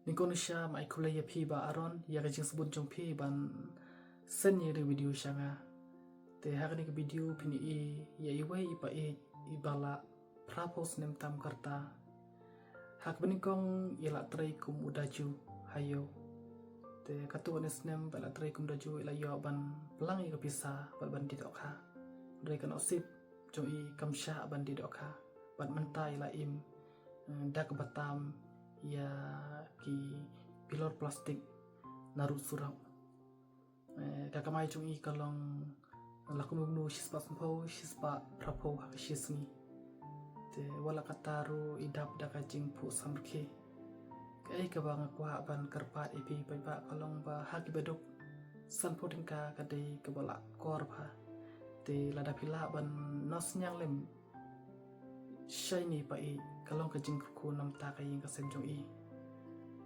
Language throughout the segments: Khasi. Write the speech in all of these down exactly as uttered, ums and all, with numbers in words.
Nyngkong sha ma ai khublei ïa phi Bah Aaron ïa ka jingsbun jong phi ban send ïa ka video sha nga. Te ha kane ka video phin ïohi ïa iwei i pa i ba la phra phew snem tam ka rta. Ha kaba nyngkong i la trei kum u daju ha ïew. Te katto katne snem ba i la trei kum daju i la ïoh ban plang ïa ka pisa bad ban die dohkha. Hynrei ka nusip jong i kam shah ban die dohkha bad mynta i la im, eh, da kaba tam ïa ki bilor plastik naduh surok. Eh, ka kamai jong i ka long la kumno kumno shispah sanphew, shispah phraphew ha ka shi sngi. Te wat la katta ruh i dap da ka jingphuh samrkhie. Kaei kaba nga kwah ban kyrpad ïa phi paidbah ka long ba ha ki baduk sanphew tyngka ka dei kaba la kor bha. Te lada phi lah ban nohsynñiang lem sha ine i pa i ka long ka jingkyrkhu namar ka ïing ka sem jong i.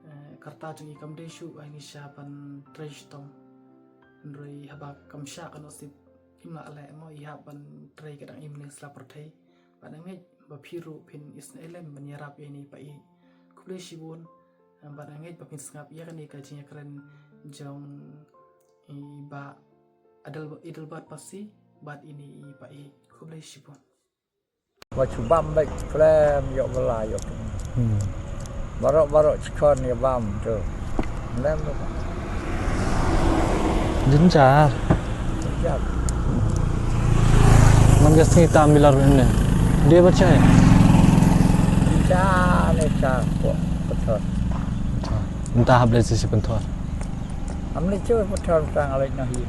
Eh, ka rta jong i kam dei shuh ha ine sha ban trei shitom. Hynrei haba kam shah ka nusip im lah leh mo i hap ban trei ka dang im ne sla pyrthei. Bad nga ngeit ba phi ruh phin isynei lem ban ïarap ïa ine i pa i. Khublei shibun, eh, bad nga ngeit ba phin sngap ïa kane ka jingïakren jong i Bah Adel, Adelbert Pasi bad ine i pa i. Khublei shibun. Ba chu bam bek klem ïoh bala ïoh. Hmm. Baroh baroh chikon ïa bam tu. Lem tu. Jynjar. Jynjar. Man ka sngi tam bilar ne. Dia bacha. Jynjar ne cha ko pathor. Mynta hap leit sha pynthor. Am leit sha pynthor tang leit noh hi.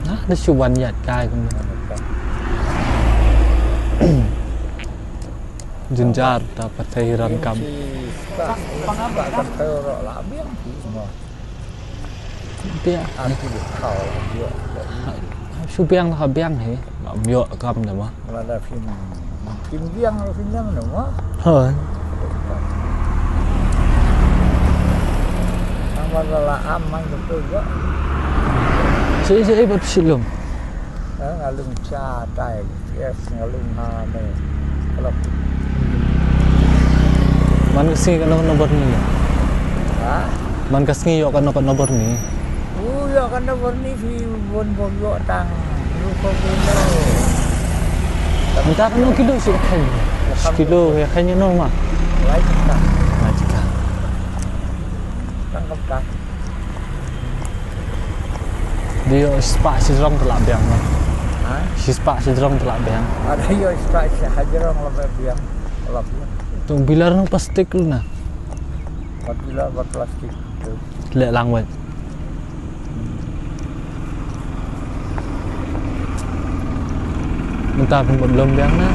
Nah, da shu wan ïaid kai kumne. Jynjar da pyrthei hiran kam. Biang. Shu biang la biang hi. Lam ïoh kam da ma. Lada phim, phim biang la phim biang da ma. Hoi. Nang ba la am man betul ba. Si si bat silum. Eh, ngalung cha tai. Yes, ngalung ha me. Kalau man ka sngi ka no no bor ni. Ha? Man ka sngi ïoh ka no ka no bor ni. U ïoh ka no bor ni phi. Bun bun ïoh tang. Lu ko bun lo. Mynta ka no kilo shi khen. Shi kilo ya khen no ma. Lai ka. Lai ka. Tang ka. Dei ïoh shispah shijrong te lah biang ma. Ha? Shispah shijrong te lah biang. Ada ïoh shispah shijrong lah biang. Lah biang. Tung bilar no plastik lu na. Bad bilar bad plastik. Tu. Leh lang wet. Mynta pynbud lum biang na.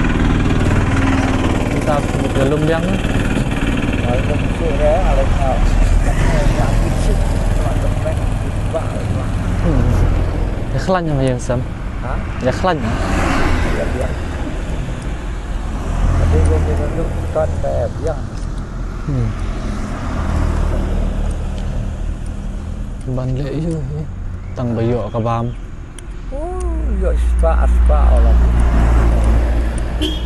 Mynta pynbud lum biang na. Hmm. Ïa khlaiñ ma ïa sem. Ha? Ïa khlaiñ. Ïa biang. Ade ko ke duk kat ïa biang. Hmm. Ban leh ïa hi. Tang ba ïoh ka bam. Oh, ïoh spah, spah ola.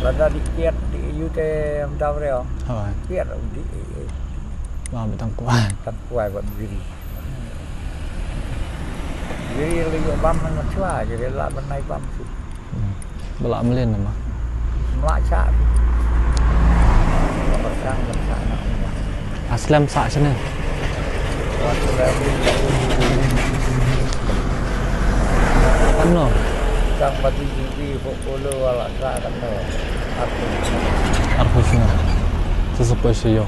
Lada di kiat di yu te am dam reo. Hoi. Kiat di. Bam tang kuai. Tang kuai ban biri. Biri le ïoh bam man chua, jadi la ban nai bam si. Hmm. Ba la mlien nama. Mla cha. Ba sang ba cha na. Aslem sa sene. Ano? Sang ba di di ho olo wala sa kan to. Arphew. Arphew sene. Sesepoh sio.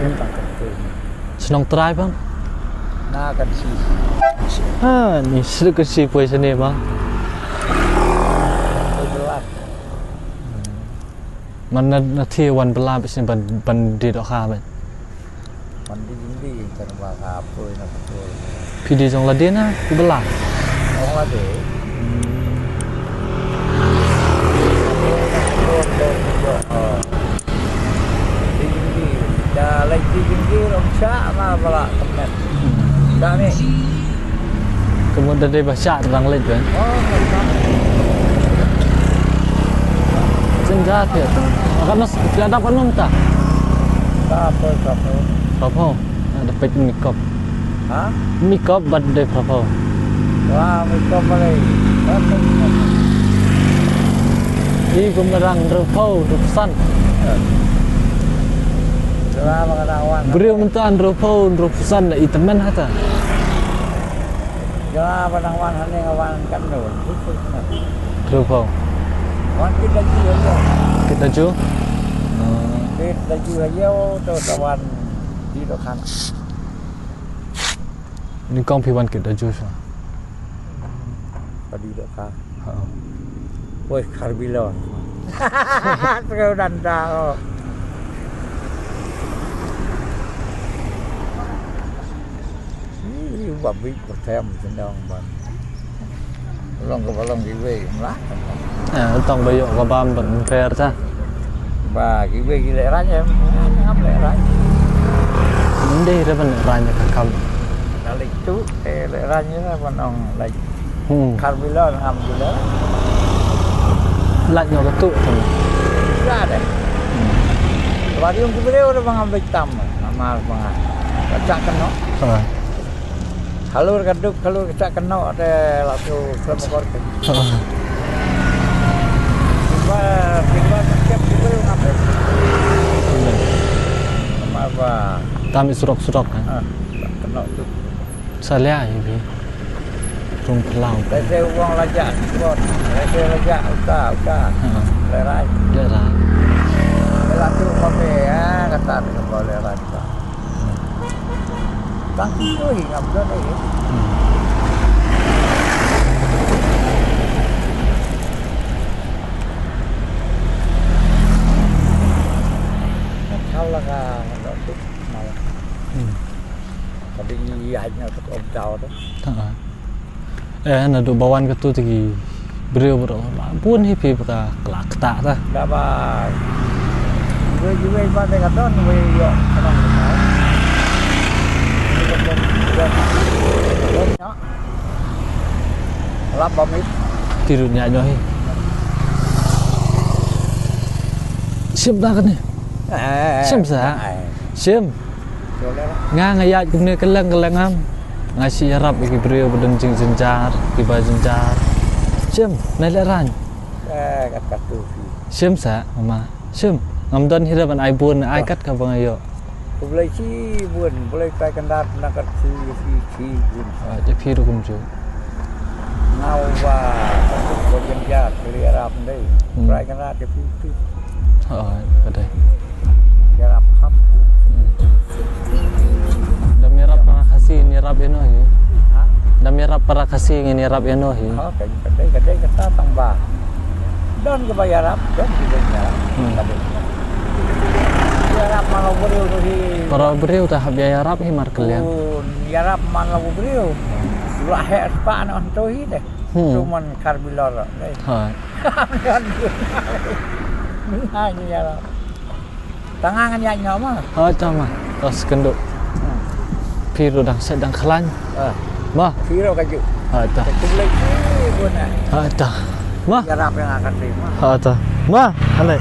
Em tak tu. Shnong trai bang. Na kan si. Ha, ni sru kan si poi sini bang. Jelas. Man na, na thi wan bela bisi ban, ban die dohkha ban. Ban die jingdie kan ba ka poi na poi. Phi die jong lade na bela. Jong lade. Da leit ki jingkir ong sha ma bala kemnet. Da ni. Kemudian dari basha terang leit kan. Oh, kan. Ka thiah tu. Ka nas phi la dap katno mynta? Ka poi ka poi. Phi la poi. Ah, da peit mi kop. Ha? Mi kop bad dei phi la poi. Wa, mi kop balei? Ba tu. I kum ka dang hynriew phew, hynriew phew san. Eh. Wa, ba ka dang wan. Briew mynta hynriew phew, hynriew phew san, i tymmen hata. Jala ba nang wan hangne nga wan katno. Hynriew phew. Wan kit laju aja. Kit laju? Hmm. Kit laju aja, to sa wan dih dohkha. Nyngkong phi wan kit laju sha. Ka dih dohkha. Ha. Woi, Karbi Lor. Terus danda, oh. Ih, ba bit ba them sendong ban. Long ka ba long kiwei mla. Eh, tang ba ïoh ka bam ban fair ta. Ba kiwei ki leh rang em, ngam leh rang. Ndei re ban leh rang ka kam. Ka leh tu, eh, leh rang ïa ban ong leh. Hmm. Kar bilo ngam bilo. Lait noh ka tuh tu. Ïa deh. Hmm. Ba riung ki briew deh ba ngam beit tam. Namar ba nga. Ka chak kano. Ha. Halor ka duk, halor ka chak kano deh la tu klem kor ke. Ha. Tiba, tiba kep ki briew ngam beit. Namar ba. Tam i surok-surok, eh. Ha. Kano tu. Sa leh ai bi. Rung phew. Lehse u ong la jah spot. Lehse la jah uta, uta. Ha. Lehraiñ. Lehraiñ. Lehse tu ma be, ah, kata tu ba lehraiñ ba. Tang tu hi ngam don ai. Hmm. Kata la ka ngam don tu. Hmm. Ka dei ïaid na ka tok daw tu. Ha. Eh, naduh ba wan katu te ki briew baroh. Bun hi phi ba ka kla kata ta. Da ba. Wei, wei ba te ka don, wei ïoh ka don. Lap ba mit. Ti ruh nya nyo hi. Sim da kane. Eh, sim sa. Eh. Sim. Nga, nga ïaid kumne kylleng kylleng am. Nga shu ïarap ïa ki briew ba don jingjynjar, kiba jynjar. Shim, nai lehraiñ. Eh, kat kat tu phi. Shim sa, mama. Shim, ngam don hi ruh ban ai bun, ai kat kaba nga ïoh. Khublei shibun, Blei Trai Kynrad na kat tu ïa phi shibun. Ah, ïa phi ruh kumjuh. Nga uba, ba jynjar, ka leh ïarap ndai. Hmm. Trai Kynrad ïa phi tu. Oh, ka dei. Ïarap kham. Hmm. Da me ïarap para Khasi ngin ïarap ïano hi. Ha? Da me ïarap para Khasi ngin ïarap ïano hi. Oh, ka dei, ka dei, ka dei kata tang ba. Don kiba ïarap, don kiba ïarap. Hmm. Ka dei. Ïarap man la u briew tu hi. Para u briew te hap ïa ïarap hi markylliang. Un ïarap man la u briew. La heh spah noh tu hi deh. Hmm. Tu man Karbi Lor deh. Ha. Ngan ïa la. Tang ngan ïa nyo ma. Ha, tang ma. Tas kynduh. Hmm. Phi ruh dang set dang khlaiñ. Ah. Ma. Phi ruh ka ju. Ha, ta. Ka tu leh ki bun eh. Ha, ta. Ma. Ïarap ïa nga ka ti ma. Ha, ta. Ma. Ale.